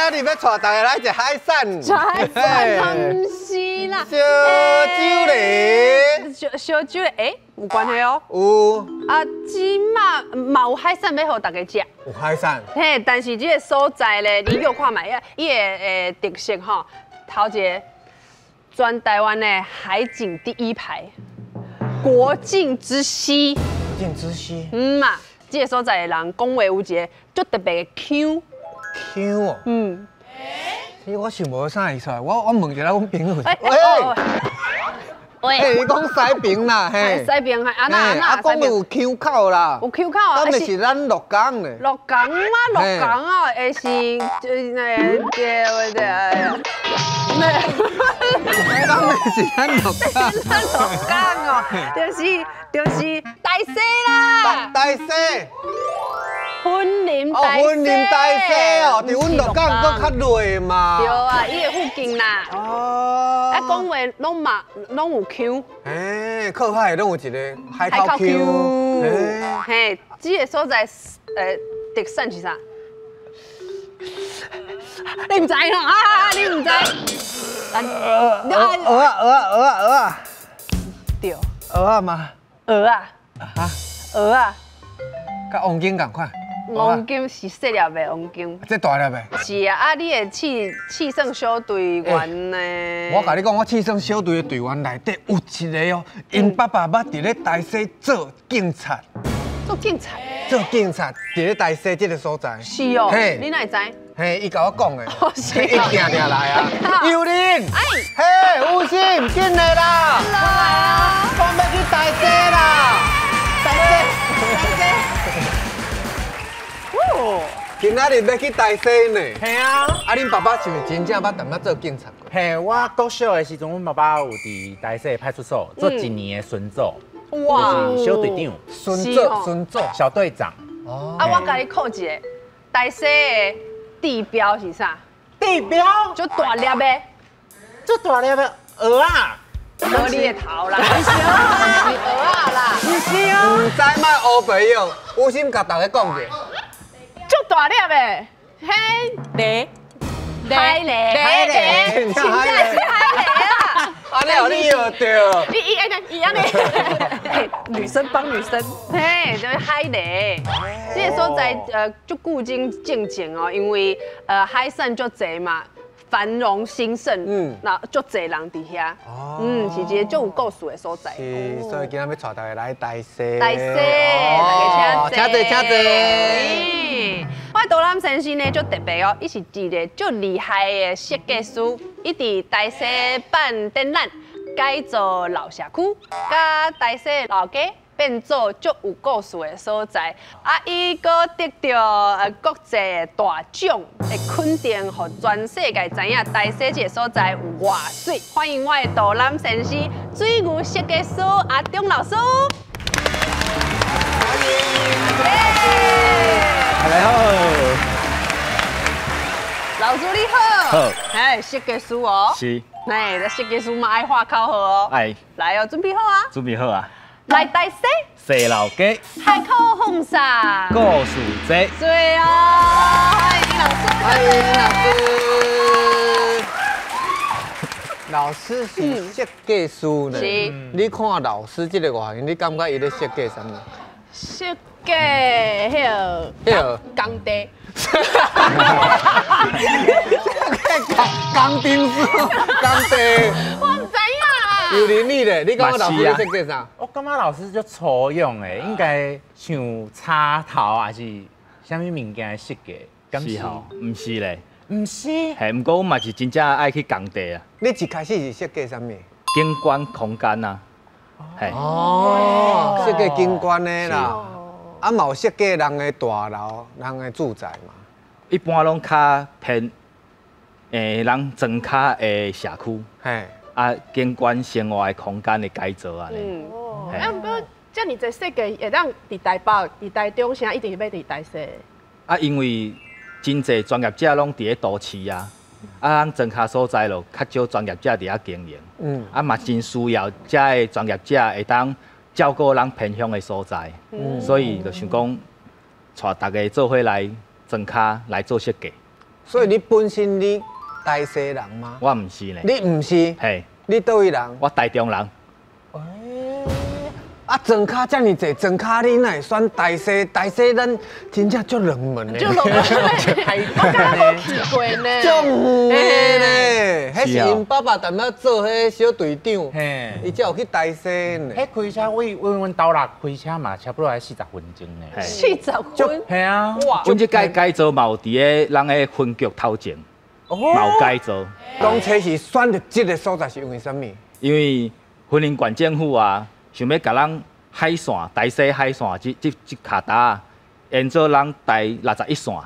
仔日欲帶大家來食海產。海產毋是啦。燒酒咧。燒酒咧，欸，有關係哦。有。啊，這馬嘛有海產欲予大家食。有海產。嘿，但是這个所在咧，你欲看覓啊？伊的特色吼，頭一个，全台灣的海景第一排，國境之西。國境之西。嗯嘛，這个所在的人講話有一个足特別的腔。腔哦。嗯。我想無啥意思，我問一下阮朋友。喂。喂，伊講西平啦，嘿。西平係啊那啊那。啊，講有腔口啦。有腔口啊。敢是咱鹿港咧？鹿港嗎？鹿港啊，會是對對對。敢是咱鹿港？咱鹿港哦，就是大溪啦。大溪。雲林大溪。哦，雲林大溪哦，佇阮鹿港閣較內嘛。對啊，伊的附近啦。哦。啊，講話攏嘛攏有腔。欸，靠海攏有一个海口腔。嘿，這个所在特產是啥？你毋知吼啊？你毋知？蚵仔，蚵仔，蚵仔，蚵仔。對。蚵仔嗎？蚵仔。哈？蚵仔。佮黃金仝款。黃金是細粒的黃金。這大粒的。是啊，啊，你的試算小隊員呢？我共你講，我試算小隊的隊員內底有一个哦，𪜶爸爸捌佇咧台西做警察。做警察？做警察，佇咧台西這个所在。是哦。嘿，你哪會知？嘿，伊共我講的。伊定定來啊。尤玲。哎。嘿，有心，緊來啦。來啊。講欲去台西啦。台西。台西。哦。今仔日欲去台西呢。嘿啊。啊，恁爸爸是毋是真正捌踮遐做警察過？嘿，我國小的時陣，阮爸爸有佇台西派出所做一年的巡佐。哇。就是小隊長。巡佐，巡佐。小隊長。哦。啊，我共你考一个，台西的地標是啥？地標？足大粒的。足大粒的蚵仔。無你的頭啦。不是蚵仔啦。不是哦。毋知莫烏白用，有心共大家講者。足大粒的，彼螺，海螺，海螺，真正是海螺啦！按呢予你學著。伊伊按呢，伊按呢，女生幫女生，嘿，就是海螺。這个所在足古今正正哦，因為海產足濟嘛，繁榮興盛，那足濟人佇遐，是一个足有故事的所在。是，所以今仔欲帶大家來台西。台西，大家請坐，請坐，請坐。我導覽先生呢，足特別哦，伊是一个足厲害的設計師，伊佇台西辦展覽，改造老社區，佮台西老街變做足有故事的所在。啊，伊閣得著國際大獎的肯定，予全世界知影台西這个所在有偌媠。歡迎我的導覽先生，水牛設計師阿中老師。歡迎。大家好，老師你好。好。哎，設計師哦。是。哎，這設計師嘛愛畫口號哦。愛。來哦，準備好啊。準備好啊。來台西。西老街。海口風沙。故事多。對哦，歡迎老師。歡迎老師。老師是設計師呢。是。你看老師這个外形，你感覺伊咧設計啥物？設計彼个工地。設計工程師，工地。我毋知影啦。尤玲你咧，你感覺老師咧設計啥？我感覺老師足粗勇的，應該像插頭還是啥物物件的設計？是吼，毋是咧。毋是。嘿，毋過阮嘛是真正愛去工地啊。你一開始是設計啥物？景觀空間啊。哦，設計景觀的啦。啊，嘛有設計人的大樓、人的住宅嘛。一般攏較偏，人莊跤的社區。嘿。啊，景觀生活的空間的改造按呢。哦。啊，毋過遮爾濟設計會當佇台北、佇台中，啥一定是欲佇台西？啊，因為真濟專業者攏佇咧都市啊，啊，咱莊跤所在就較少專業者佇遐經營。啊，嘛真需要遮的專業者會當照顧咱偏鄉的所在。所以就想講，帶大家做伙來莊跤來做設計。所以你本身你台西人嗎？我毋是呢。你毋是？嘿。你佗位人？我台中人。啊，庄跤遮爾濟，莊跤你哪會選台西？台西咱真正足冷門的。足冷門，我敢若無去過呢。足遠的呢，彼是𪜶爸爸踮遐做彼小隊長，伊才有去台西呢。彼開車為阮兜啦，開車嘛差不多愛40分鐘呢。40分？嘿啊！哇！阮這屆改造嘛有佇咧咱的分局頭前，嘛有改造。當初是選擇這个所在是因為啥物？因為雲林縣政府啊，想欲共咱海線、台西海線這跤搭，沿做咱台61線，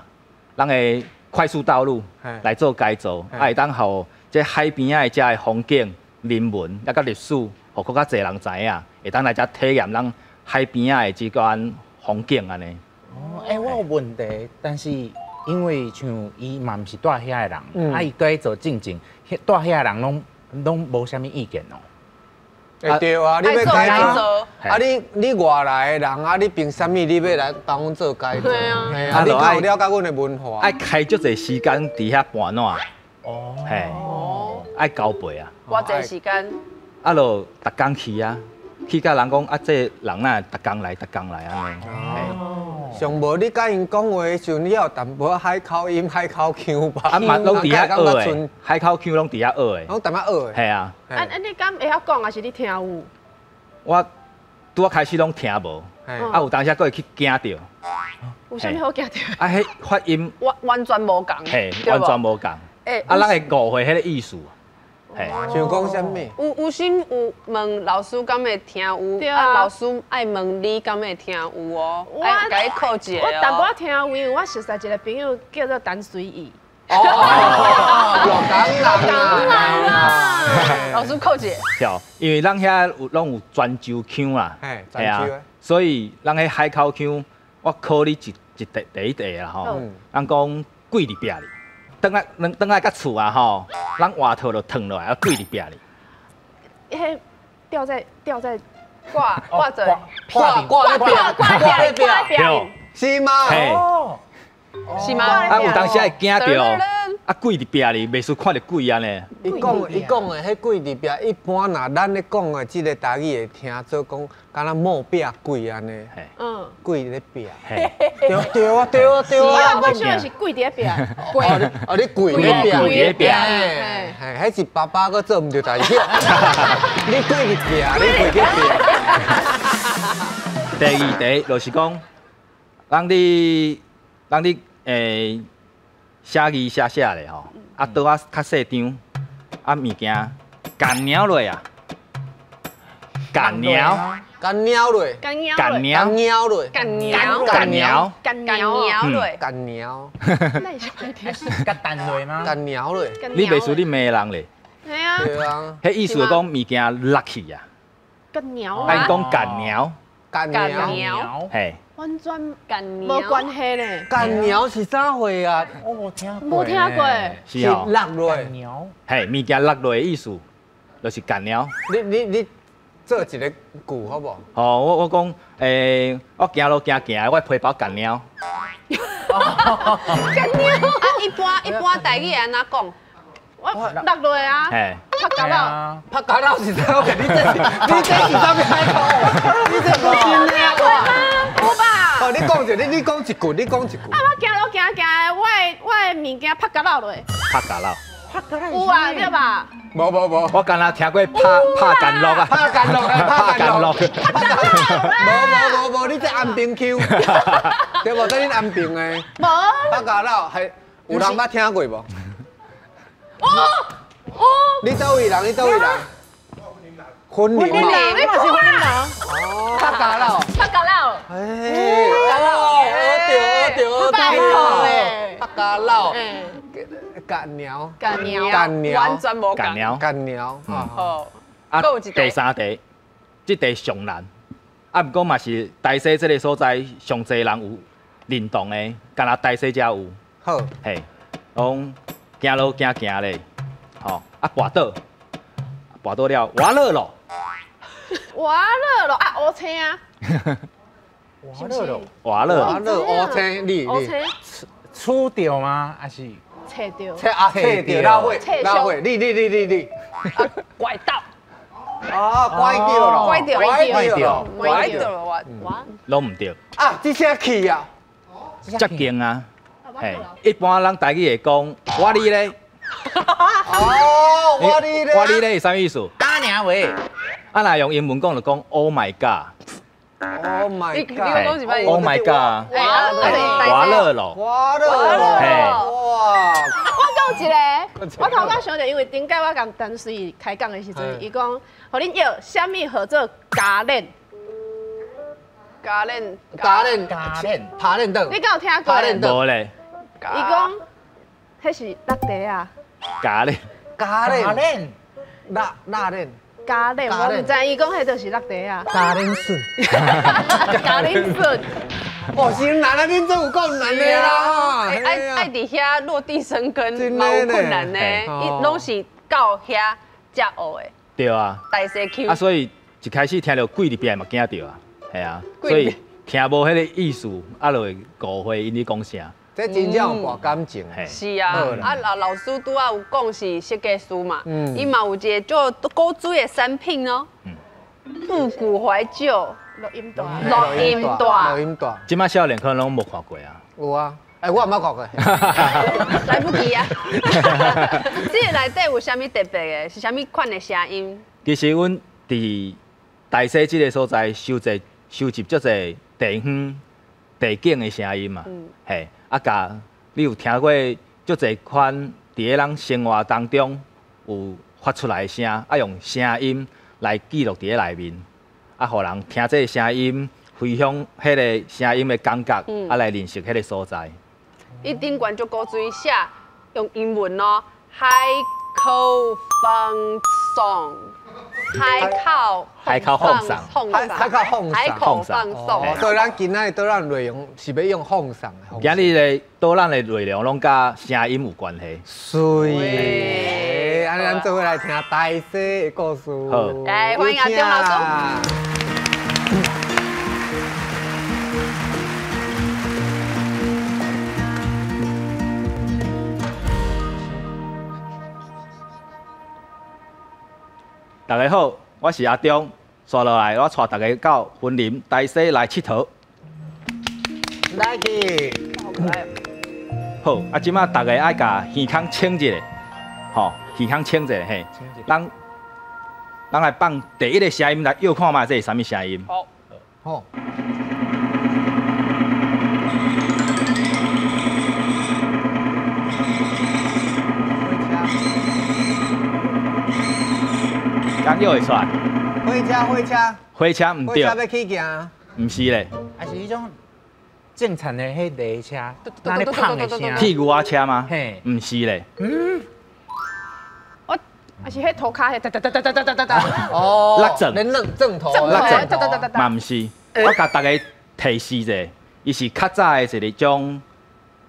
咱的快速道路來做改造，啊會當予這海邊仔的遮的風景、人文，抑佮歷史，予閣較濟人知影，會當來遮體驗咱海邊仔的這款風景按呢。哦，欸，我有問題，但是因為像伊嘛毋是住遐的人，啊，伊改造進前，住遐的人攏無啥物意見哦。欸對啊，你欲改造，啊你外來的人啊，你憑啥物你欲來幫阮做改造？對啊，你較有了解阮的文化。愛開足濟時間佇遐盤撋。哦。嘿。愛交背啊。偌濟時間？啊，就逐工去啊，去甲人講啊，這人哪逐工來，逐工來按呢。哦。上無你佮𪜶講話的時陣，你有淡薄仔海口音、海口腔吧？啊嘛，攏佇遐學的，海口腔攏佇遐學的。攏淡薄學的。嘿啊。啊啊！你敢會曉講，還是你聽有？我拄仔開始攏聽無，啊有當時閣會去驚著。有啥物好驚著？啊，彼發音完全無仝，嘿，完全無仝。啊，咱會誤會彼个意思。嘿，像講啥物？有心有問老師敢會聽有，啊老師愛問你敢會聽有哦，愛共你考一下我淡薄仔聽有，因為我熟似一个朋友叫做陳隨意。哦，鹿港人啊！老師考一下。對，因為咱遐有攏有泉州腔啦，係啊，所以咱彼海口腔，我考你一題第一題啦吼，咱講鬼佇壁哩。轉來到厝啊吼，咱外套就脫落來，啊鬼佇壁哩。彼吊在掛掛著掛掛咧壁，掛咧壁，是嗎？是嗎？啊有當時會驚著，啊鬼佇壁哩，袂輸看著鬼按呢。伊講的彼鬼佇壁，一般若咱咧講的這个台語會聽做講，敢若墓壁鬼按呢。嗯，鬼咧壁。對對啊對啊對啊！我想的是鬼佇咧壁。鬼哦，你鬼咧壁，鬼咧壁。嘿，彼是爸爸閣做毋著代誌。你鬼佇壁，你鬼佇壁。第二題就是講，咱佇寫字寫寫咧吼，啊刀仔較細張，啊物件干貓落啊，干貓，干貓落，干干貓落，干貓，干貓，干貓落，干貓。那是干蛋落嗎？干貓落，你袂輸你罵人咧？係啊。對啊。彼意思就講物件落去啊。干貓啊，𪜶講干貓。干貓。嘿。完全干無關係咧。干貓是啥貨啊？我無聽過。無聽過。是哦。落落。嘿，物件落落的意思，就是干貓。你做一个句好無？哦，我講，我行路行行，我皮包干貓。干貓啊！一般台語按怎講？我落落啊！嘿。拍膠佬，拍膠佬是啥？你這是啥物海口？你這不真的啊？有吧？哦，你講一個，你講一句，你講一句。啊，我行路行行的，我的物件拍膠佬落。拍膠佬。有啊，對吧？無，我敢若聽過拍干落啊。拍干落啊，拍干落。無無，你這安平腔，對無？這恁安平的。無。拍膠佬係有人捌聽過無？哦。你佗位人？你佗位人？雲林人，你嘛是雲林人？哦，拍膠佬。拍膠佬。哎，對。拍膠佬。干貓。干貓。干貓。完全無干貓。干貓。好。啊，第三題，這題上難，啊，毋過嘛是台西這个所在上濟人有認同的，干焦台西才有。好。嘿，講行路行行咧，吼，啊跋倒，跋倒了，我樂咯。我樂咯，啊，烏青啊。我樂咯。我樂。我樂烏青，你。烏青。出掉嗎？還是？切掉。切啊切掉，拉会拉会，你你你你你，拐到。啊，拐掉了，拐掉，拐掉，拐掉了，我拢毋对。啊，这声气啊，接近啊，嘿，一般咱台语会讲我你咧。哦，我你咧，我你咧是啥意思？阿娘喂，啊，若用英文讲就讲 Oh my God。 Oh my God！ Oh my God！我乐咯，我乐咯，哇！我讲一个，我头先想著，因为顶摆我共陈水开讲的时阵，伊讲，予恁约啥物号做加练？加练，加练，加练，爬练凳。你敢有听过？无咧。伊讲，彼是落地啊。加练，加练，加练，拉拉练。加练，我毋知伊讲彼就是落地啊。加练笋，加练笋。哦，是难啊！恁这有够难的啦。爱爱伫遐落地生根，嘛有困难呢。伊拢是到遐才学的。对啊。大西区。啊，所以一开始听著鬼伫边嘛惊著啊，系啊，所以听无彼个意思，啊，就会误会𪜶咧讲啥。这真正有博感情。是啊，啊老老师拄仔有讲是设计师嘛，伊嘛有一个做古锥的产品哦，复古怀旧录音带，录音带，录音带。这摆少年可能拢无看过啊。有啊，哎，我毋捌看过。来不及啊！这个内底有啥物特别的？是啥物款的声音？其实阮伫大溪这个所在收集收集足济地方地景的声音嘛，嘿。啊，共你有听过足济款伫咧咱生活当中有发出来的声，啊，用声音来记录伫咧内面，啊，予人听这个声音，回想彼个声音的感觉，啊，来认识彼个所在。伊顶悬足古锥写用英文哦，海口放送。海口海口放送，海口放送，海口放送。所以咱今仔日导览内容是欲用放送的。今日的导览的内容拢佮声音有关系。水，按呢咱做伙来听大西的故事。好，来欢迎阿中老师。大家好，我是阿中，煞落来我带大家到云林大溪来𨑨迌。来去。好，啊，这摆大家爱共耳孔清一下，吼，耳孔清一下嘿。咱来放第一个声音来，约看觅这是啥物声音？好。好。敢叫会出来？火车，火车。火车毋对。火车欲起行。毋是咧。还是彼种正常的彼列车，那咧碰的声。铁牛仔车吗？嘿，毋是咧。嗯。我，还是彼涂跤，彼哒哒哒哒哒哒哒哒。哦。六正。连正正头。正头。哒哒哒哒哒。嘛毋是，我共大家提示一下，伊是较早的一个种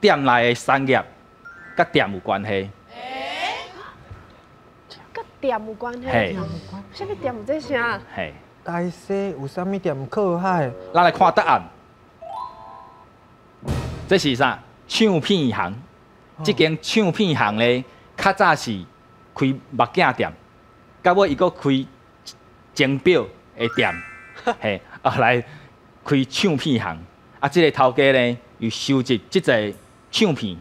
店内的产业，佮店有关系。店有关系，啥物店有这声？嘿，大溪有啥物店靠海？咱来看答案，这是啥？唱片行。这间唱片行咧，较早是开目镜店，到尾伊阁开钟表的店，嘿，后来开唱片行。啊，这个头家呢，又收集这个唱片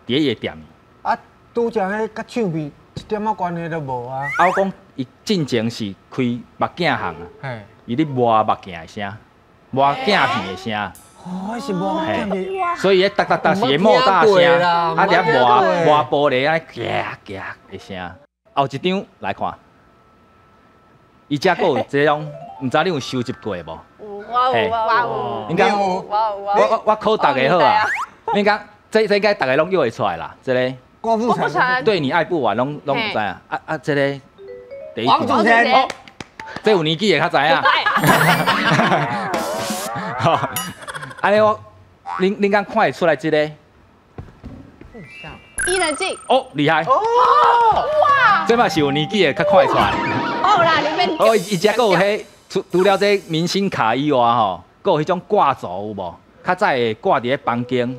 伫伊的店。啊，拄则彼佮唱片一点仔关系都无啊！啊，我讲伊进前是开目镜行啊，伊咧磨目镜的声，磨镜片的声。哦，彼是磨镜片。所以彼哒哒哒是莫大声，啊，伫遐磨磨玻璃啊，夹夹的声。后一张来看，伊遮阁有这种，毋知你有收集过无？有，我有，我有。应该我有，我我考大家好啊！你讲这应该大家拢约会出来啦，这个。郭富城对你爱不完，拢有知啊！啊啊，这个第一王祖贤，哦，这有年纪的较知影。好，按呢我，恁敢看会出来这个？伊能静。哦，厉害！哦，哇，这嘛是有年纪的较看会出来。好啦，你免。哦，伊遮阁有彼除了这明星卡以外吼，阁有彼种挂轴有无？较早会挂伫咧房间，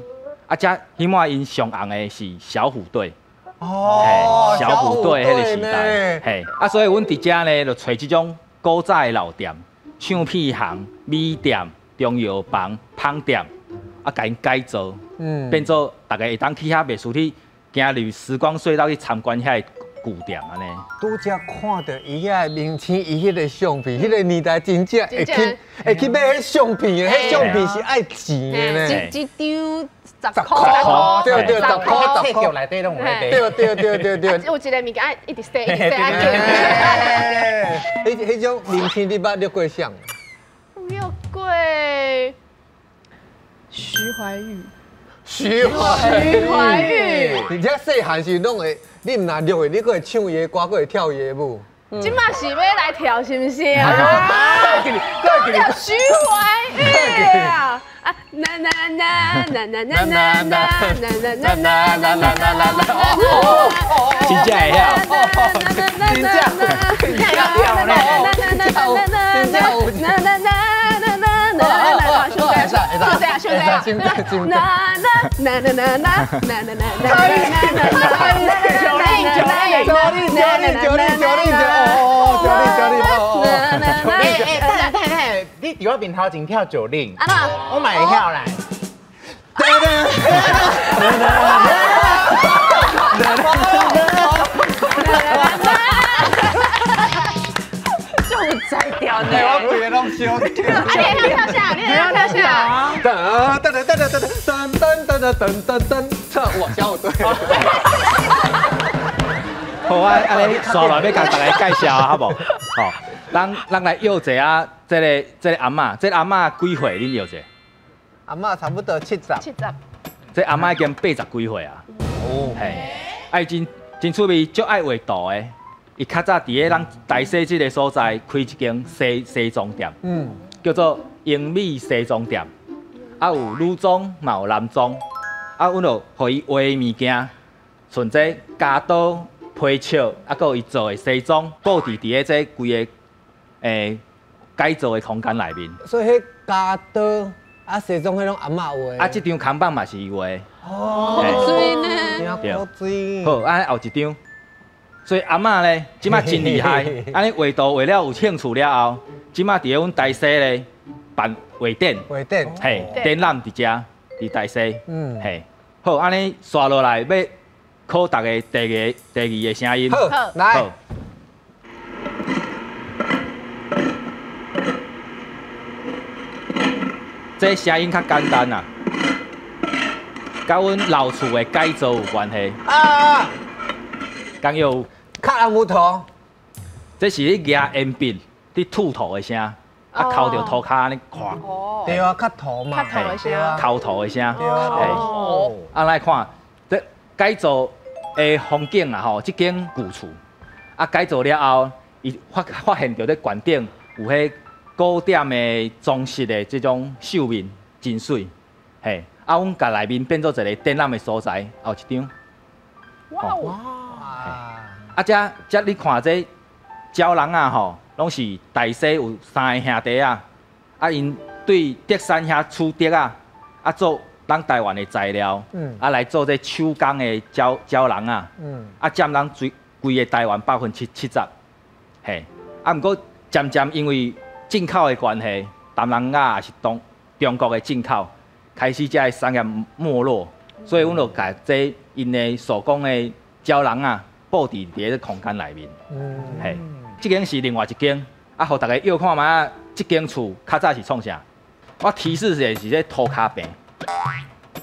啊，啊，遮彼摆𪜶上红的是小虎队。哦，小虎队彼个时代，嘿，啊，所以阮伫遮呢，就揣这种古早的老店、唱片行、米店、中药房、芳店，啊，共𪜶改造，变做逐家会当去遐袂输去行入时光隧道去参观遐个旧店按呢。拄才看著伊遐个明星，伊彼个相片，彼个年代真正会去买彼相片的，彼相片是爱钱的呢。一张10箍，对对，10箍10箍内底拢有咧卖。对对对对对。有一个物件一直洗，一直洗，彼彼种明星你捌约过谁？约过徐怀钰。徐怀钰，而且细汉时拢会，你毋若约会，你阁会唱伊的歌，阁会跳伊的舞。这马是欲来跳是毋是啊？徐怀钰啊！啊，啦啦啦啦啦啦啦啦啦啦啦啦啦啦啦！真正会晓，真正真正跳咧，真正有。啦啦啦啦啦啦啦！兄弟，兄弟，兄弟，啦啦啦啦啦啦啦啦啦啦！九零九零九零九零九零九哦，九零九零哦。哎，等等，你伫我面头前跳九零，我嘛会晓啦。就在掉呢，我规个拢烧掉。啊，你会晓跳啥？你会晓跳啥？噔噔噔噔噔噔噔噔噔噔噔，跳我小虎队。好啊，按呢煞落来欲共大家介绍啊，好无？好，咱来约一下这个阿嬷，这个阿嬷几岁？恁约者？阿嬷差不多70。70。这阿嬷已经80几岁啊。哦。嘿，啊，伊真趣味，足爱画图的。伊较早伫咧咱台西这个所在开一间西装店，叫做英美西装店。啊，有女装，嘛有男装。啊，阮就予伊画的物件，像这铰刀、皮尺，啊，阁有伊做的西装，布置伫咧这规个改造的空间内面。所以彼铰刀啊，西装彼拢阿嬷画的。啊，这张看板嘛是伊画的。哦，古锥呢？古锥。好，啊，后一张。所以阿嬷咧，这马真厉害。按呢画图画了有兴趣了后，这马伫咧阮台西咧办画展。画展。嘿，展览伫遮，伫台西。嘿，好，按呢煞落来欲考大家第二个声音。好，来。这声音较简单啊，佮阮老厝的改造有关系。啊。敢有？敲红木头，这是咧举烟笔伫吐土的声，啊，抠著涂跤按呢看。对啊，磕土嘛。磕土的声。抠土的声。对啊。啊，来看这改造的风景啊吼，这间旧厝，啊改造了后，伊发现著咧悬顶有彼古典的装饰的这种绣面，真媠。嘿，啊，阮共内面变做一个展览的所在，后一张。哇哦！啊，这你看这鸟人啊吼，拢是大西有3个兄弟啊，啊𪜶对竹山遐取竹啊，啊做咱台湾的材料，啊来做这手工的鸟人啊，啊占咱规个台湾70%，嘿，啊毋过渐渐因为进口的关系，东南亚也是中国的进口，开始这个产业没落，所以阮就共这𪜶的手工的鸟人啊。布置伫咧空间内面，嘿，这间是另外一间，啊，予大家约看觅，这间厝较早是创啥？我提示的是这涂跤坪，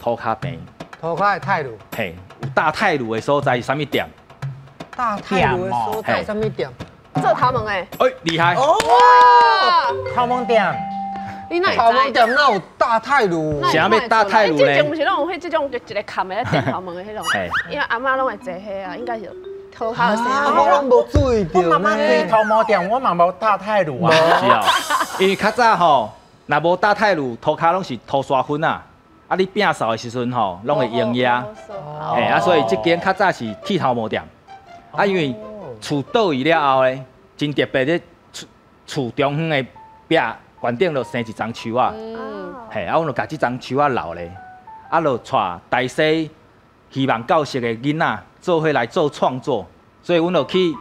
涂跤坪，涂跤的泰鲁，嘿，有大泰鲁的所在是啥物店？大泰鲁的所在啥物店？做头毛的。哎，厉害！哦，头毛店。你哪头毛店哪有大泰鲁？啥物大泰鲁呢？之前毋是拢有彼这种一个砍的咧电头毛的彼种，因为阿嬷拢会坐彼啊，应该是涂跤的声。我拢无注意著。我妈妈开头毛店，我嘛无大泰鲁啊。是哦，因为较早吼，若无大泰鲁，涂跤拢是涂沙粉啊。啊，你摒扫的时阵吼，拢会用压。嘿，啊，所以这间较早是剃头毛店。啊，因为厝倒去了后咧，真特别，这厝中央的壁。悬顶就生一丛树仔，嘿，啊，阮就共这丛树仔留咧，啊，就帶大西希望教室的囡仔做伙來做創作，所以阮就去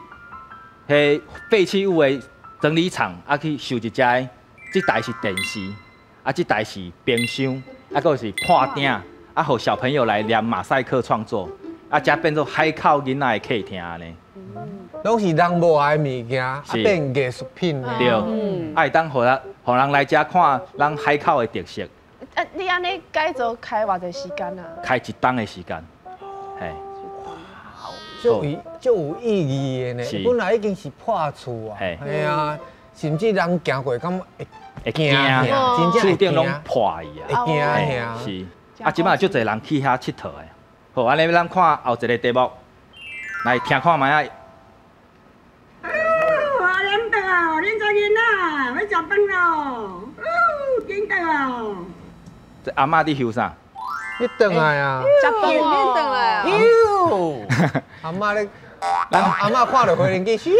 彼廢棄物的整理廠，啊去收一隻，這台是電視，啊這台是冰箱，啊閣是破鼎，啊予小朋友來黏馬賽克創作，啊才變做海口囡仔的客廳按呢。攏是人無愛的物件，啊變藝術品。對，啊會當予人，予人來遮看咱海口的特色。啊，你按呢改造開偌濟時間啊？開一冬的時間，嘿。足有足有意義的呢。本來已經是破厝啊，係啊，甚至人行過感覺會驚，真正厝頂攏破去啊，會驚啊。是，啊，這擺足濟人去遐𨑨迌的。好，按呢咱看後一個題目，來聽看覓仔。哦，阿蓮倒哦，恁查囡仔欲食飯囉，哦，緊轉哦。這阿嬤佇翕啥？你轉來啊！食飯哦，你轉來啊！喲，阿嬤咧，阿嬤看著飛輪機，咻，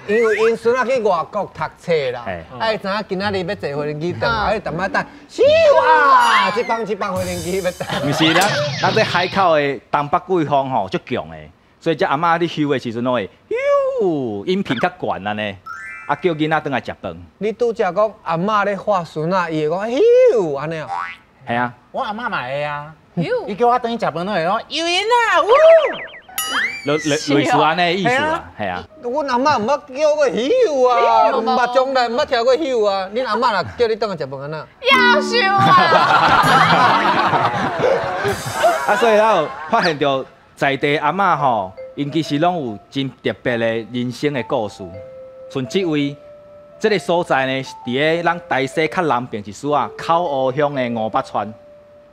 因為𪜶孫仔去外國讀冊啦，啊，伊知影今仔日欲坐飛輪機轉來，啊，淡仔等，咻啊，這幫這幫飛輪機欲轉。毋是，咱這海口的東北季風吼足強的，所以這阿嬤咧翕的時陣攏會咻，音頻較懸按呢。啊，叫囡仔轉來食飯。你拄才講阿嬤咧喝孫仔，伊會講咻按呢哦。係啊，我阿嬤嘛會啊，伊叫我轉去食飯，攏會講有閒啊，嗚。類類似按呢意思啦，係啊。阮阿嬤毋捌叫過咻啊，毋捌從來毋捌聽過咻啊。恁阿嬤若叫你轉來食飯按怎？夭壽啊！啊，所以咱有發現著在地阿嬤吼，𪜶其實攏有真特別的人生的故事。像這位，這個所在呢，是佇咧咱台西較南邊一絲仔口湖鄉的五百川，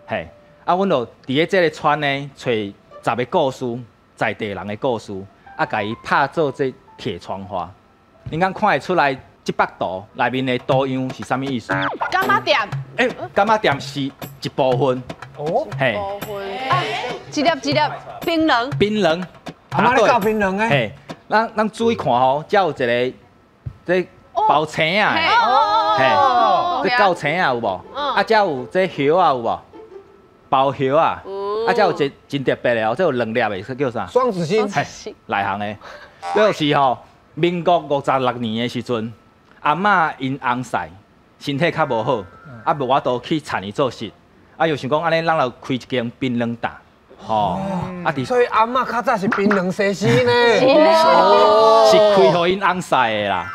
嘿，啊，阮就佇咧這個村呢，揣10個故事，在地人的故事，啊，共伊拍做這鐵窗花。恁敢看會出來這幅圖內面的圖樣是啥物意思？柑仔店。欸，柑仔店是一部分。哦。嘿。部分啊，一粒一粒檳榔。檳榔。阿嬤咧教檳榔的。嘿，咱注意看吼，遮有一個。這包青仔，嘿，這夠青仔有無？啊，遮有這葉仔有無？包葉仔，啊，遮有一個真特別的哦，這有兩粒的，這叫啥？雙子星，內行的，這就是吼，民國56年的時陣，阿嬤𪜶翁婿身體較無好，啊無法度去田裡做事，啊又想講按呢，咱就開一間檳榔店，吼，啊佇。所以阿嬤較早是檳榔西施呢，是開予𪜶翁婿的啦。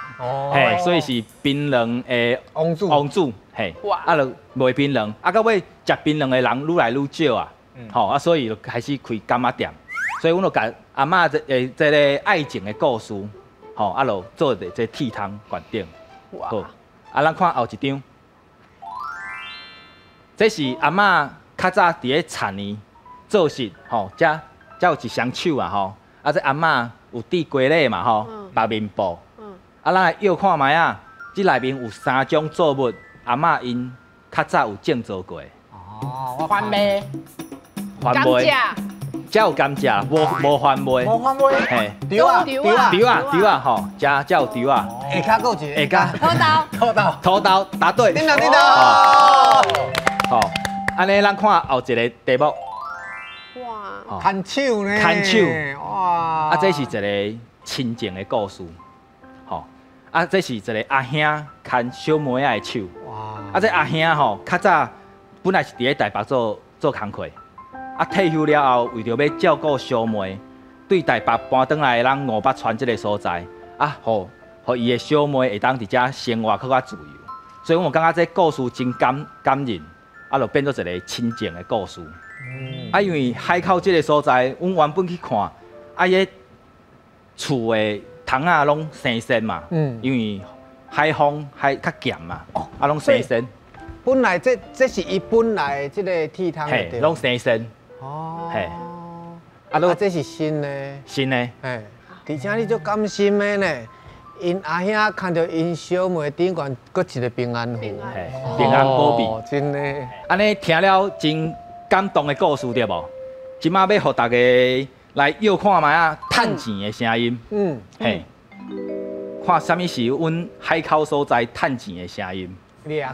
嘿，所以是檳榔的王子，王子，嘿，啊，就賣檳榔，啊，到尾食檳榔的人愈來愈少啊，吼，啊，所以就開始開柑仔店，所以阮就共阿嬤這個愛情的故事，吼，啊，就做佇這鐵窗懸頂，好，啊，咱看後一張，這是阿嬤較早佇咧田裡做事，吼，遮有一雙手啊，吼，啊，這阿嬤有戴雞螺嘛，吼，白面布。啊，咱來臆看覓仔，這內面有3種作物，阿嬤𪜶較早有種做過。哦，番麥，番麥，遮有甘蔗，無番麥。無番麥。嘿，稻仔，稻仔，稻仔，稻仔吼，遮有稻仔。下跤閣有一個。下跤。土豆。土豆。土豆，答對。叮當叮當。好，按呢咱看後一個題目。哇。牽手呢？牽手。哇。啊，這是一個親情的故事。啊，這是一個阿兄牽小妹仔的手。哇！啊，這阿兄吼，較早本來是佇咧台北做工課，啊退休了後，為著欲照顧小妹，對台北搬轉來咱五百川這個所在，啊，予伊的小妹會當佇遮生活閣較自由。所以我感覺這故事真感人，啊，就變做一個親情的故事。啊，因為海口這個所在，阮原本去看，啊，伊厝的窗仔攏生鉎嘛，因為海風海較鹹嘛，啊攏生鉎。本來這是伊本來這個鐵窗，嘿，攏生鉎。哦，嘿，啊，這是新的。新的。嘿，而且你足甘心的呢，𪜶阿兄牽著𪜶小妹頂懸，閣一個平安符，平安保庇。真的。按呢聽了真感動的故事對無？這馬欲予大家來臆看覓仔，趁錢的聲音。嗯，嘿，看啥物是阮海口所在趁錢的聲音。掠魚。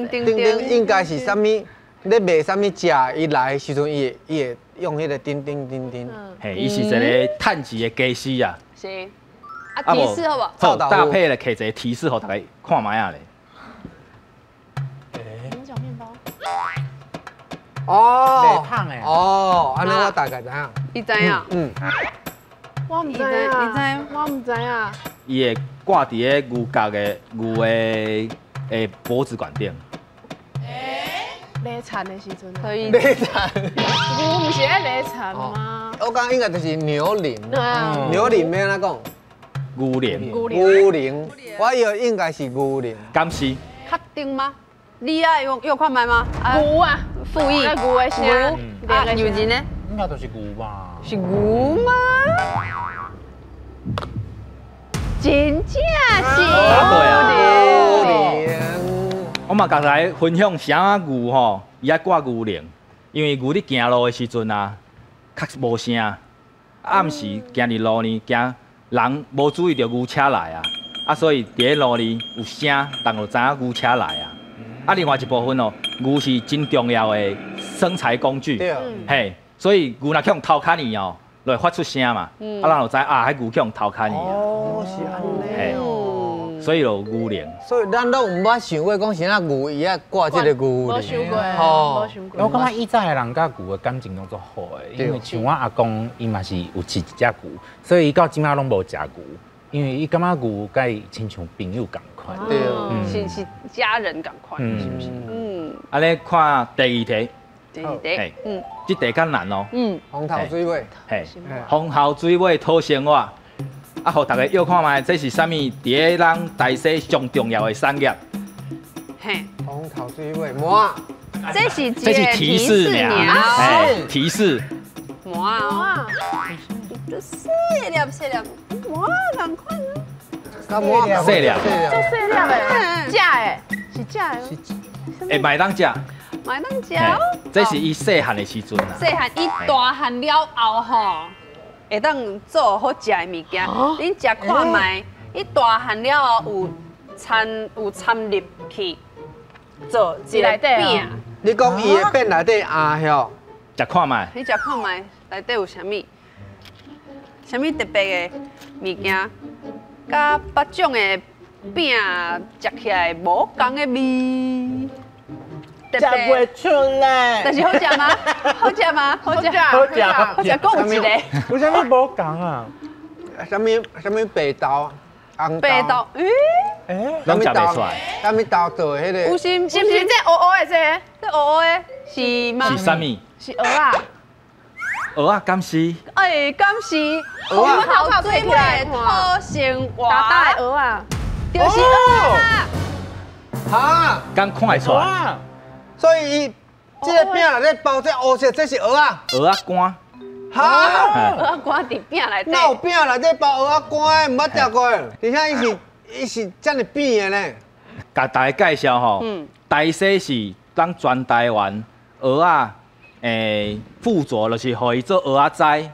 叮叮叮叮应该是啥物？咧卖啥物食？伊来的时阵，伊会用彼个叮叮叮叮。嘿，伊是一个趁钱的家私啊。是。啊，提示好无？好，搭配来摕一个提示，予大家看覓仔咧。牛角面包。哦。袂芳的。哦，按呢我大概知影。你知影？嗯。我毋知影。你知？我毋知影。伊会挂伫咧牛角的牛的的脖子管顶。犁田的时阵。可以。犁田。牛毋是爱犁田吗？我讲应该就是牛铃。牛铃欲按怎讲？牛铃。牛铃。我以为应该是牛铃。敢是？确定吗？你爱用用看觅吗？牛啊，复议。牛的声。啊，牛人呢？应该都是牛吧？是牛吗？真正是牛铃。我嘛共大家分享啥牛吼，伊爱挂牛铃，因为牛咧行路的时阵啊，较无声。暗时行伫路呢，惊人无注意著牛车来啊，啊，所以伫咧路呢有声，人就知影牛车来啊。啊，另外一部分哦，牛是真重要的生财工具，嘿，所以牛若去予偷牵去哦，就会发出声嘛，啊，人就知啊，彼牛去予偷牵去啊。哦，是按呢哦。所以就牛铃。所以咱拢毋捌想过讲啥牛伊爱挂这个牛铃。无想过，无想过。我感觉以前的人佮牛的感情拢足好的，因为像我阿公，伊嘛是有饲一只牛，所以伊到这摆拢无食牛，因为伊感觉牛佮伊亲像朋友仝款。对，是家人仝款，是毋是？嗯。按呢看第二题。第二题，嗯，这题较难哦。嗯。风头水尾。嘿，风头水尾讨生活。啊，予大家约看觅，这是啥物？伫咧咱台西上重要的产业。嘿，风头水尾糜。这是这是提示尔，哎，提示。糜啊！这细粒细粒，糜仝款。细粒。足细粒的，食的，是食的。会嘛当食。嘛当食。这是伊细汉的时阵啊。细汉伊大汉了后吼，会当做好食的物件，恁食看觅，伊大汉了后有掺入去做一个饼。你讲伊的饼内底鸭晓？食看觅。你食看觅，内底有啥物？啥物特别的物件？佮别种的饼食起来无仝的味。食袂出来，但是好食吗？好食吗？好食，好食，好食。阁有一个，有啥物无仝啊？啥物啥物白豆、红豆？白豆，咦？欸，拢食袂出来。啥物豆做的彼个？有是是毋是这黑黑的这个？这黑黑的是吗？是啥物？是蚵仔。蚵仔敢是？哎，敢是？蚵仔头水尾讨生活。大大的蚵仔，就是蚵仔。哈？敢看会出来？所以伊这个饼内底包这乌色，这是蚵仔。蚵仔干。哈？蚵仔干伫饼内底。哪有饼内底包蚵仔干的？毋捌食过。而且伊是遮尔扁的呢。共大家介绍吼，台西是咱全台湾蚵仔附着，就是予伊做蚵仔栽，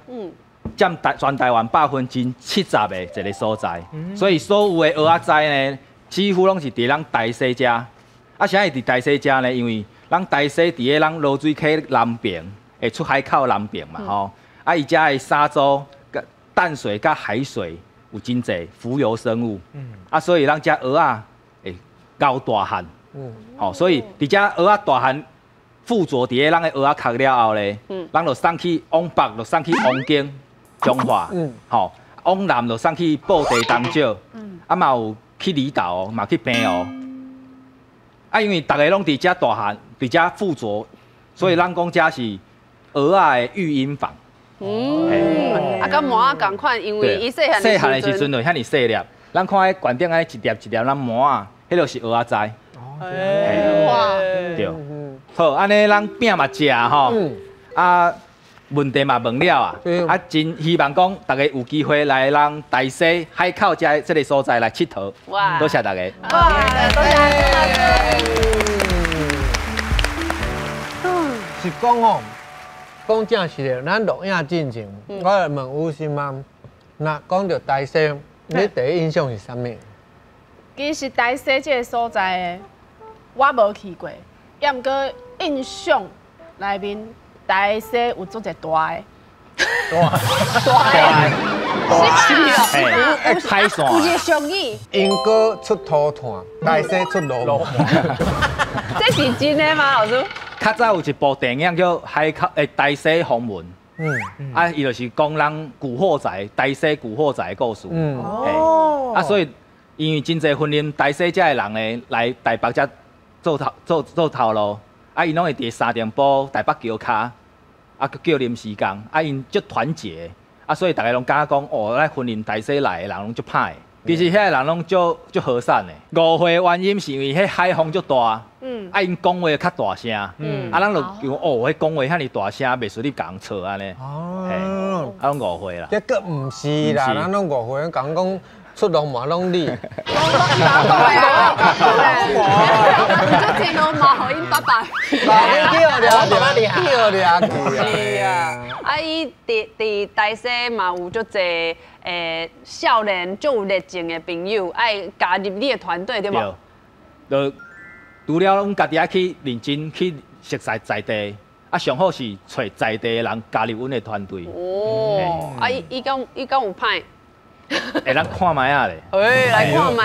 占台全台湾70%的一个所在。所以所有的蚵仔栽呢，几乎拢是伫咱台西遮。啊，啥会伫台西遮呢？因为咱台西伫咧咱濁水溪南边，会出海口南边嘛吼。啊，伊遮的沙洲、淡水佮海水有真济浮游生物。啊，所以咱遮蚵仔会够大汉。吼，所以伫遮蚵仔大汉附着伫咧咱的蚵仔壳了后咧，咱就送去往北，就送去王景、彰化，吼，往南就送去布袋东石，啊嘛有去离岛，嘛去澎湖。啊，因为逐个拢伫遮大汉，伫遮附着，所以咱讲遮是蚵仔的育婴房。啊，佮糜仔仝款，因为伊细汉细汉的时阵就遐尔细粒，咱看彼悬顶彼一粒一粒咱糜仔，彼就是蚵仔栽。哇，对，好，按呢咱饼嘛食吼，啊，问题嘛问了啊，啊，真希望讲大家有机会来咱台西海口遮这个所在来𨑨迌。哇，多谢大家。哇，多谢。是讲吼，讲正实的，咱录影进前，我来问雨欣妈，若讲著台西，你第一印象是啥物？其实台西这个所在的我無去過，也毋過印象內面台西有足濟大的，大的，海线，有一个俗语，英国出涂炭，台西出罗汉。这是真的吗，老师？较早有一部电影叫《海口诶台西风云》，啊，伊就是讲人古惑仔台西古惑仔的故事。哦，啊，所以因为真济云林台西遮的人呢，来台北遮做头路，啊，𪜶攏會佇三重埔台北橋跤，啊，叫臨時工，啊，𪜶足團結，啊，所以逐家攏感覺講，哦，咱雲林台西來的人攏足歹。其實遐个人攏足和善的，誤會原因是因為彼海風足大，啊，𪜶講話較大聲，啊，咱就想哦，彼講話遐爾大聲，袂輸你共人吵按呢，哦，啊，攏誤會啦。這閣毋是啦，咱攏誤會，講講出浪嘛攏你。就天龍嘛，予𪜶爸爸。叫掠叫掠去啊！啊，伊佇台西嘛有足濟少年足有熱情的朋友，愛加入你的團隊對無？對，就除了阮家己愛去認真去熟悉在地，啊，上好是揣在地的人加入阮的團隊。哦，啊，伊敢有歹？會咱看覓仔咧？哎，來看覓仔，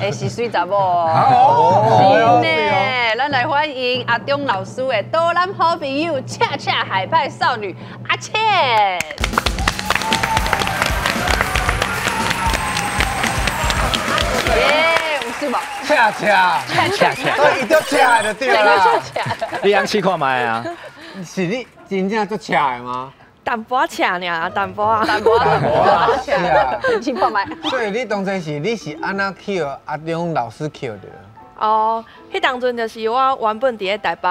會是媠查某。哦，是呢，咱來歡迎阿中老師的多蘭好朋友，恰恰海派少女阿倩。耶，有是無？恰恰，恰恰，所以伊就恰就對啦。你通試看覓啊？是你真正足恰的嗎？淡薄仔赤爾，淡薄仔，淡薄仔，是啊，试看觅。所以你当初是你是按怎去阿中老师捡著？哦，彼当阵就是我原本伫咧台北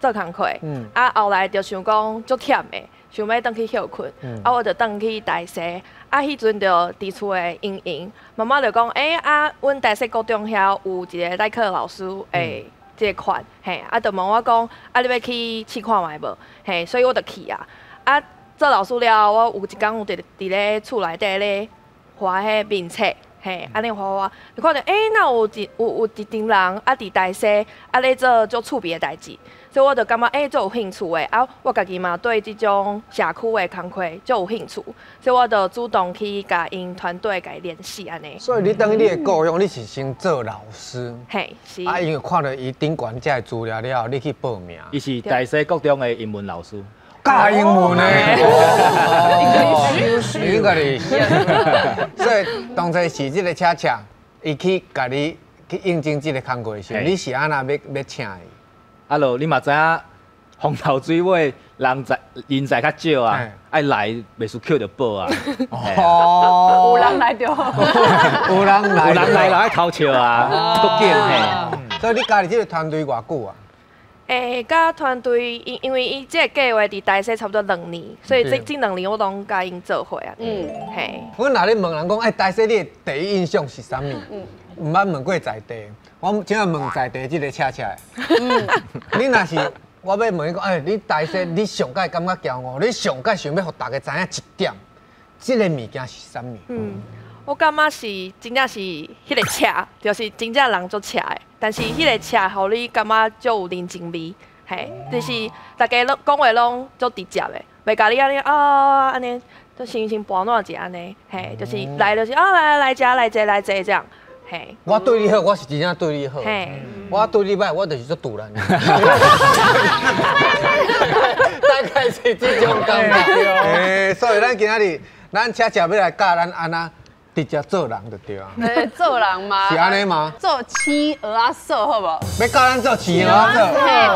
做工课，啊后来就想講足忝的，想欲轉去歇睏，啊我就轉去台西，啊彼陣就佇厝的英英，媽媽就講，欸啊，阮台西高中遐有一個代課老師，欸，這個款，嘿，啊就問我講，啊你欲去試看覓無？嘿，所以我就去啊，啊。做老師了後，我有一工有佇咧厝內底咧畫彼面冊，嘿，按呢畫畫，就看著欸，哪有一陣人啊佇台西啊咧做足趣味的代誌，所以我就感覺欸足有興趣的，啊我家己嘛對這種社區的工課足有興趣，所以我就主動去共𪜶團隊共伊聯繫按呢。所以你等於你的故鄉，你是先做老師，嘿，是。啊，因為看著伊頂懸這个資料了後，你去報名。伊是台西國中的英文老師。教英文呢？你個哩，所以當初是這個恰恰，伊去共你去應徵這個工課的時候，你是按怎欲請伊？啊，就你嘛知影，風頭水尾人才較少啊，愛來袂輸抾著寶啊。哦，有人來就好，有人來，有人來就愛偷笑啊，閣緊嘿。所以你加入這個團隊偌久啊？欸，佮團隊，因為伊這個計劃佇台西差不多2年，所以這2年我攏佮𪜶做伙啊。嗯，嘿。我若咧問人講，欸，台西你的第一印象是啥物？毋捌問過在地，我這擺問在地這個恰恰的。你若是我欲問伊講，欸，你台西你上蓋感覺驕傲，你上蓋想欲予大家知影一點，這個物件是啥物？嗯，我感覺是真正是彼個赤，就是真正人足赤的。但是彼個赤，予你感覺足有人情味，嘿，就是大家攏講話攏足直接的，袂共你按呢啊按呢，就先盤撋一下按呢，嘿，就是來就是啊來來來來坐來坐這樣，嘿。我對你好，我是真正對你好。嘿，我對你歹，我就是足賭爛。大概是這種感覺。欸，所以咱今仔日，咱恰恰欲來教咱按怎直接做人就對啊。做人嘛。是按呢嗎？做企鵝仔嫂好無？欲教咱做企鵝仔嫂。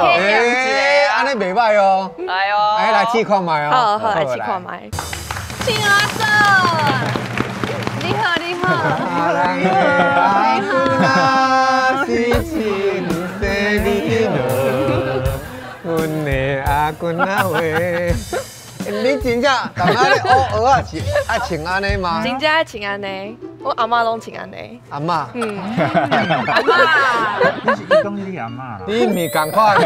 欸，按呢袂歹哦。來哦。哎，來試看覓哦。好好，來試看覓。企鵝仔嫂，你好，你好。你好。阮的阿公阿喂。你真正感觉咧学蚵仔是爱穿按呢吗？真正爱穿按呢，我阿嬷拢穿按呢。阿嬷，嗯，阿嬷。你是讲你阿嬷？你毋是仝款，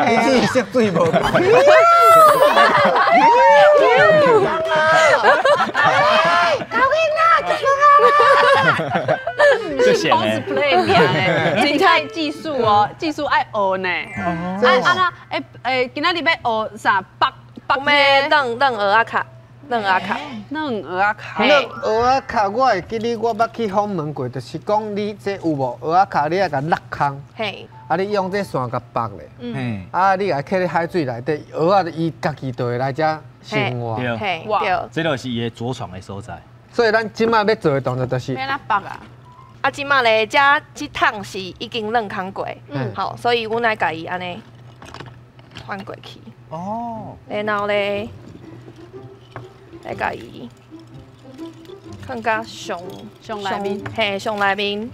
你只是色水无仝。高兴啦，结束啊！毋是是 cosplay 咧，真爱技术哦，技术爱学呢。啊啊那，欸欸，今仔日欲学啥？缚缚咩？软软蚵仔壳，软蚵仔壳，软蚵仔壳。软蚵仔壳，我会记得我捌去访问过，就是讲你这有无蚵仔壳，你爱共落空。嘿。啊，你用这线共缚咧。嗯。啊，你共放咧海水内底，蚵仔伊家己就会来遮生活。对。对。这就是伊的着床的所在。所以咱这摆欲做的动作就是。欲按怎缚啊？啊，这摆咧，这这桶是已经软空过，好，所以阮爱共伊按呢翻过去。哦。然后咧，来共伊放甲上上内面，嘿，上内面。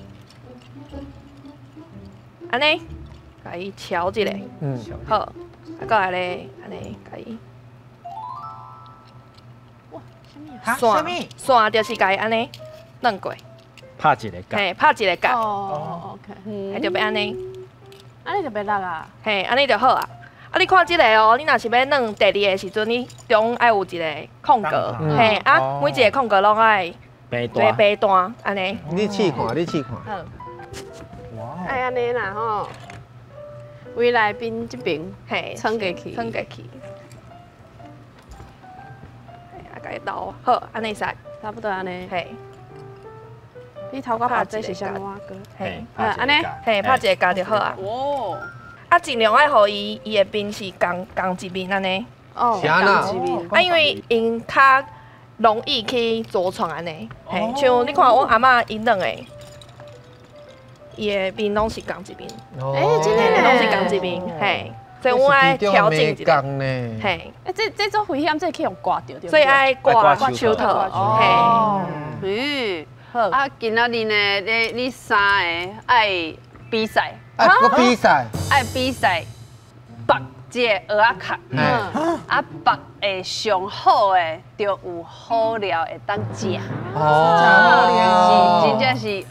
按呢，共伊敲一下，好，啊，过来咧，按呢，共伊。哇，啥物啊？线就是共伊按呢转过。拍一个角，嘿，拍一个角。哦，OK，彼就欲按呢，按呢就袂落啊。嘿，按呢就好啊。啊，你看这个哦，你若是欲软第二个时阵，你中爱有一个空格，嘿，啊，每一个空格拢爱白单，白单，按呢。你试看，你试看。好。爱按呢啦吼，围内边这边，嘿，穿过去，穿过去。啊，共伊捞好，按呢会使，差不多按呢。嘿。你头壳缚这是啥物歌？嘿，按呢，嘿，拍一个角就好啊。哦。啊，尽量爱予伊，伊的面是仝仝一面按呢。哦，仝一面。啊，因为𪜶较容易去着床按呢。嘿，像你看阮阿嬷𪜶两个，伊的面拢是仝一面。欸，真的拢是仝一面，嘿。所以阮爱调整一下。嘿。欸，这足危险，这去予割著，所以爱挂手套。哦。嗯。啊，今仔日呢，你三个爱比赛，爱比赛，爱比赛，缚这个蚵仔壳，啊缚会上好的，就有好料会当食。哦，是真正是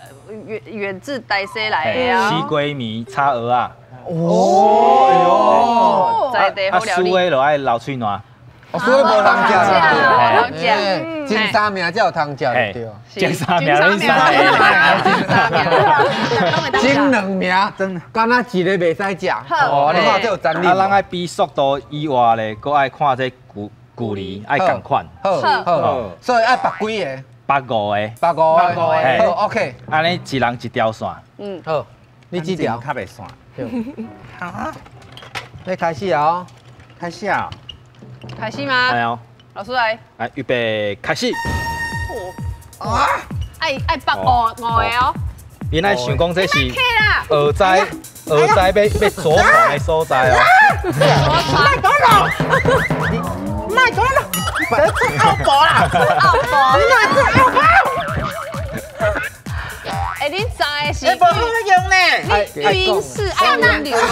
远自台西来的啊。西瓜米炒蚵仔。哦，在地好料理。啊，输的就爱流喙澜。哦，所以无通食啦，无通食。前三名才有通食，对。前三名，前三名，前两名，敢若一个袂使食。哦，你看这有争议。啊，咱爱比速度以外咧，阁爱看这距离爱仝款。好，好，所以爱缚几个？缚五个。缚五个。好，OK。按呢一人一条线。嗯，好，你几条？较袂散。好。你开始啊！开始啊！开始吗？来哦，老师来。来，预备，开始。啊！爱爱缚五个哦。𪜶爱想讲这是蚵仔，蚵仔欲欲着床的所在哦。莫讲咯，莫讲咯，这出欧婆啦，出欧婆，你哪出欧婆？欸，恁三个是欸，无好用呢。你育婴室爱轮流啦，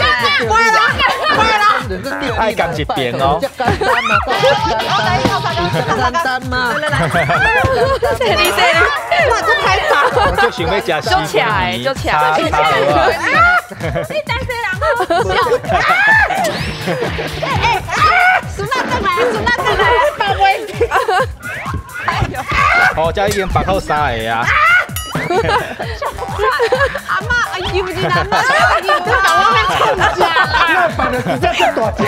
乖啦，乖啦。爱仝一边哦。简单嘛。来来来，这里这里，哇，这太杂。我就想欲食就起来，就起来。你台西人好笑。哎哎，孙仔转来，孙仔转来，放袂记。哦，这已经缚好三个啊。阿嬷，哎呦，你阿嬷，你把我们冲食啦！那绑的直接就大只。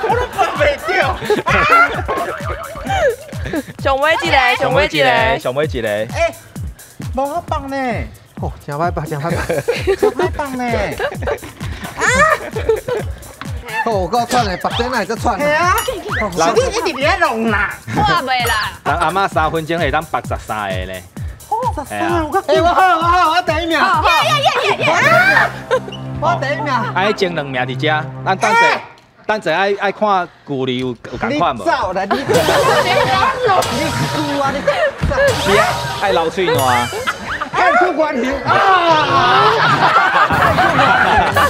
我都绑袂著。上尾一个，上尾一个，上尾一个。哎，无好绑呢。哦，真歹绑，真歹绑，真歹绑呢。啊！哦，够喘的，缚这哪会遮喘？系啊，是你一直伫咧弄啦。看袂啦。人阿嬷3分钟会当缚13个咧。哦，13个，欸，我好，我好，我第一名。耶耶耶耶！我第一名。爱争两名伫遮，咱等者，等者爱爱看距离有仝款无？你走啦，你你输啊！你是啊，爱流喙澜。爱出关系啊！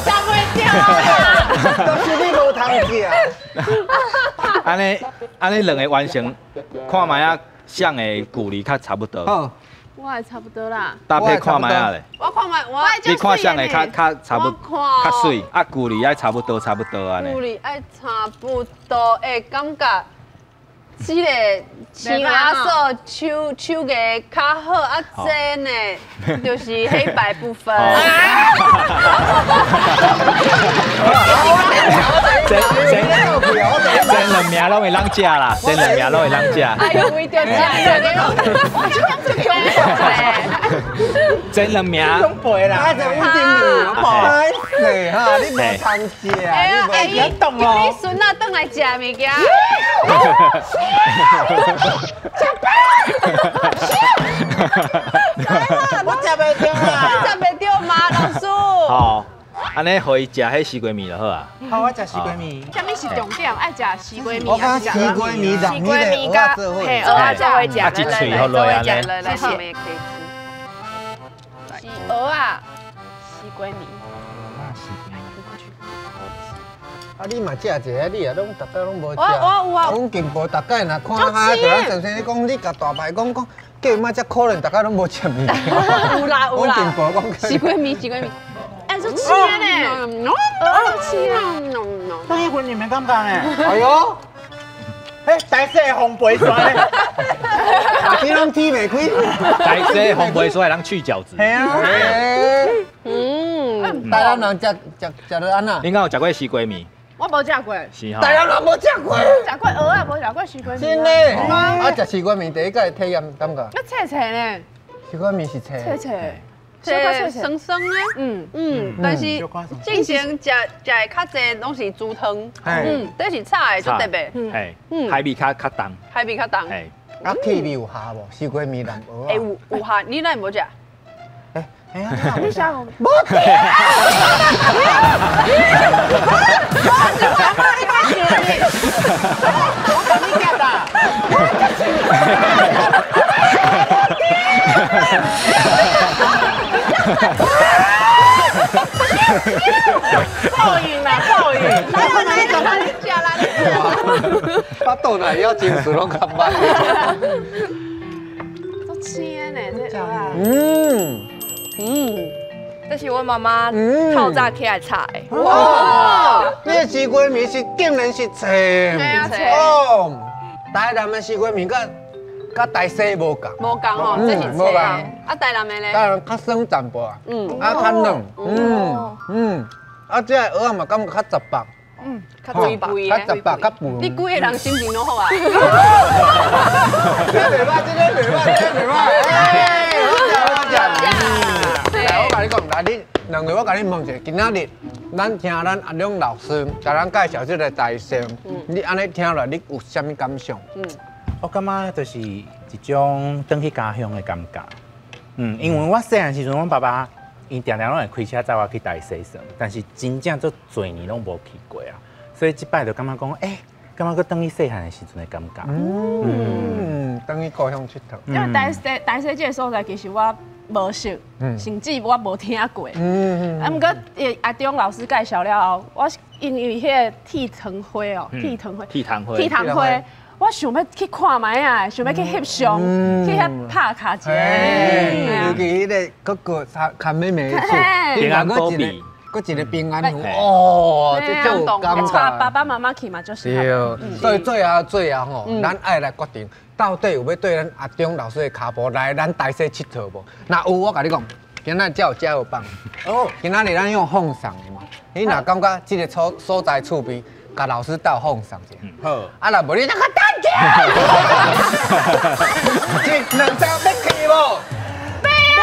食袂著啦，就是你无通食。按呢按呢两个完成，看觅仔谁的距离较差不多。好，我也差不多啦。搭配看觅仔咧。我看觅我。你看谁的较较差不较媠，啊距离爱差不多差不多按呢。距离爱差不多，会感觉這个青蛙手手手艺较好，啊，这呢就是黑白不分。这两名拢会人食啦，这两名拢会人食。哎呦，为著食，我就讲这个。这两名。啦，啊，这稳定歹势哈，你无通食，你无动哦。你孙仔转来食物件。食饱。我食袂著啦。食袂著吗，老师？好。按呢，予伊食彼西瓜面就好啊。好，我食西瓜面。啥物是重点？爱食西瓜面。我感觉西瓜面、西瓜面佮嘿，蚵仔做伙食。啊，一喙予落按呢。来来，谢谢。可以吃。是蚵仔西瓜面。啊，你嘛食一个，你也拢逐摆拢无食。我有啊。阮近部逐摆若看哈，就咱先生你讲，你共大牌讲讲，叫嘛遮可怜，逐摆拢无食物件。有啦有啦。阮近部讲。西瓜面，西瓜面。哎，就吃呢，哦，吃啊！邓一魂，你们感觉呢？哎呦，嘿，台西烘焙山咧，你拢天袂开。台西烘焙山人去饺子。系啊。嗯。台南人食食食得按怎？你敢有食过西瓜面？我无食过。是哈。台南人无食过。食过蚵仔，无食过西瓜面。真的？啊，食西瓜面第一个体验感觉？那脆脆呢？西瓜面是脆。脆脆。这酸酸的，嗯嗯，但是进前食食的较济拢是猪汤，嗯，这是炒的，足特别，嗯，海味较较重，海味较重，啊，气味有虾无？西瓜面人无。哎，有虾，你哪无食？哎，你啥？无食。我讲你夹啦。报应啦，报应！来来来，你食啦！巴肚内要情绪拢较歹。足鲜呢，这嗯嗯，这是我妈妈透早起来炒的。哇！你的西瓜面是竟然是脆，哦，台南的西瓜面佮佮台西无仝，无仝吼，这是脆的。啊，台南的咧？台南较酸淡薄啊，嗯，啊较嫩，嗯嗯，啊这个蚵仔嘛感觉较杂白，嗯，较肥肥较杂白较肥。你几个人心情拢好啊？这袂歹，这个袂歹，这个袂歹。哎，好食好食。来，我共你讲，来你两个，我共你问一下，今仔日咱听咱阿龙老师共咱介绍这个台西，你按呢听落，你有啥物感想？嗯。我感觉就是一种转去家乡的感觉，嗯，因为我细汉时阵，阮爸爸伊定定拢会开车载我去台西耍，但是真正足济年拢无去过啊，所以这摆就感觉讲，欸，感觉阁转去细汉的时阵的感觉，嗯，转去故乡𨑨迌。因为台西台西这个所在，其实我无熟，甚至我无听过，嗯，啊，毋过阿中老师介绍了后，我因为彼个铁糖花哦，铁糖花，铁糖花，铁糖花。我想欲去看觅啊，想欲去翕相，去遐拍卡一下。尤其彼个哥哥牵妹妹的手，平安果比，阁一个平安符，哦，这足有感觉。带爸爸妈妈去嘛，就是。对，所以最后最后吼，咱爱来决定，到底有欲对咱阿中老师的跤步来咱台西𨑨迌无？若有，我共你讲，今仔才有这有放。哦，今仔日咱用放送的嘛，你若感觉这个所所在趣味，共老师斗放送一下。好。啊，若无你就较等起。这两张欲去无？欲啊！